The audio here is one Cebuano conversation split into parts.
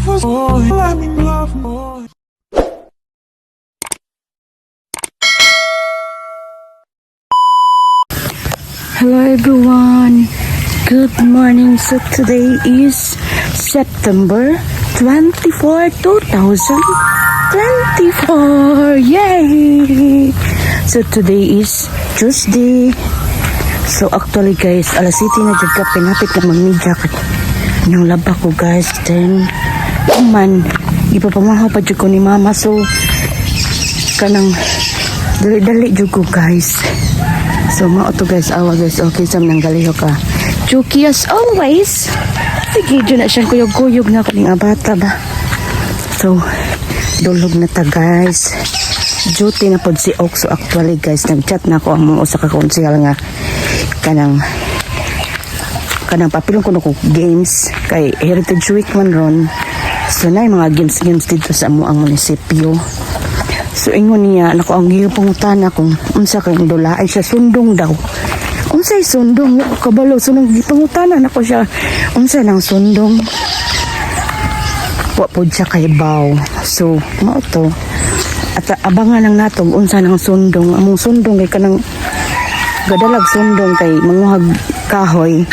Let me love more. Hello everyone. Good morning. So today is September 24, 2024. Yay! So today is Tuesday. So actually guys, alas 7 na jud ka, pinapit na magmidya kay nang laba ko, guys. Then man, ipapamahaw pa jud ko ni mama. So kanang dali-dali jud ko, guys. So mao to, guys, awa guys, okay sa nang galiho ka. Chucky as always. Sige, dyan na siyang kuyog-kuyog na kaning abata ba. So dulog na ta, guys. Duty na pod si Oak. So actually guys, nag-chat na ako ang mga usa ka konsehal nga kanang kanang papilong ko ko games kay Heritage Week man ron. So na mga games games dito sa amo ang munisipyo. So ingon niya, nako ang iyang pangutana kung unsa kay dula ay siya sundong daw. Unsay sundong? Wa ko kabalo. So nang gipangutana nako siya, unsa nang sundong? Wa pod siya kay baw. So mao to. At abangan lang nato unsa nang sundong. Among sundong kay kanang gadalag sundong kay manguhag kahoy.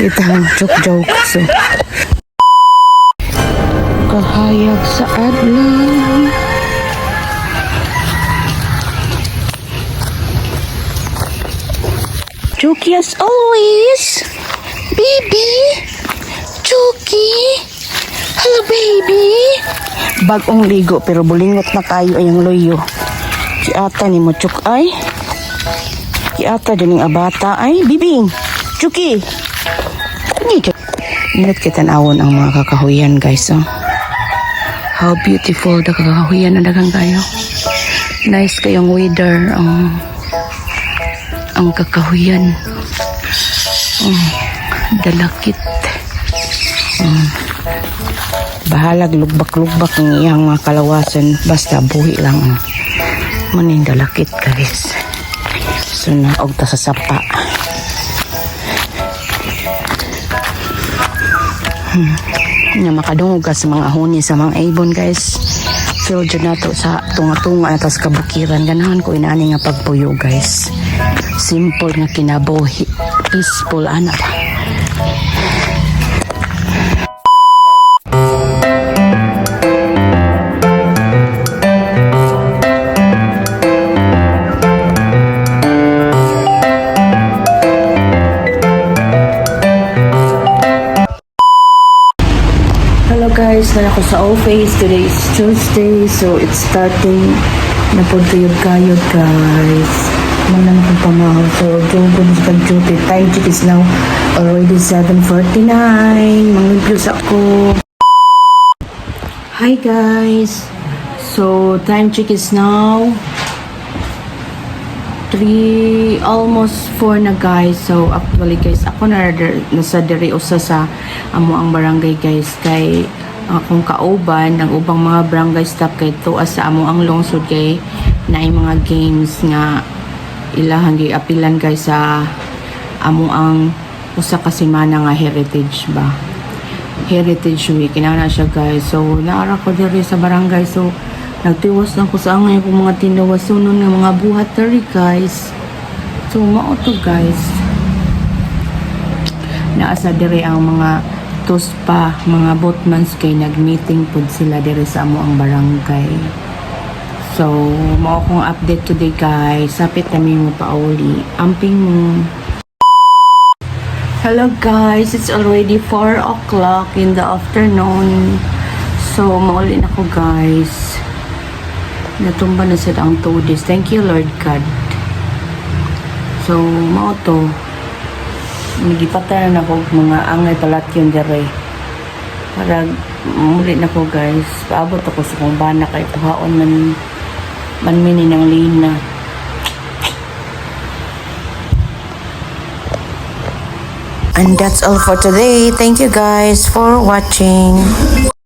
Ita joke joke. So kahayag sa adlaw. Chucky as always. Baby. Chucky. Hello, baby. Bagong ligo pero bulingot na kayo ay ang loyo. Kiata ni mo chuk ay. Kiata din ang abata ay. Bibing. Chucky. Hindi chuk. Ingat kita nawon ang mga kakahuyan, guys. Oh. How beautiful the kakahuyan na dagang kayo. Nice kayong weather. Ang kakahuyan. Oh, dalakit. Bahalag lugbak-lugbak ang iyang mga kalawasan. Basta buhi lang. Oh. Maning dalakit, guys. So naog ta sa sapa. Nga makadungog ka sa mga huni sa mga ibon, guys. Feel jud nato sa tunga-tunga na sa kabukiran. Ganahan ko inaani nga pagpuyo, guys. Simple nga kinabuhi. Peaceful ana ba. Hello guys, na ako sa office. Today is Tuesday, so it's starting na po kayod guys. Manang akong pamahaw. So, doon sa duty. Time check is now already 7:49. Manglimpyos ako. Hi guys. So, time check is now 3, almost 4 na, guys. So actually guys, ako na nasa diri usa sa amo ang barangay, guys, kay ang akong kauban ang ubang mga barangay staff kay tuwa sa amo ang lungsod kay naay mga games nga ilahang giapilan, guys, sa amo ang usa ka semana nga heritage ba, Heritage Week inana siya, guys. So naara ko diri sa barangay, so nagtiwas lang ko sa angay kong mga tinawasonon nga mga buhat diri, guys. So mao to, guys. Naasa diri ang mga tuspa, mga boatmans kay nag-meeting pud sila diri sa amo ang barangay. So mao akong update today, guys. Sapit kami mo pauli. Amping mo. Hello guys, it's already 4 o'clock in the afternoon. So, mauli na ko, guys. Natumba na sila ang 2 days. Thank you, Lord God. So, mao to. Nagipata na ako mga angay palatyon dere. Para muli na ko, guys. Paabot ako sa kong bana kay kuhaon man man mini ng lina. And that's all for today. Thank you guys for watching.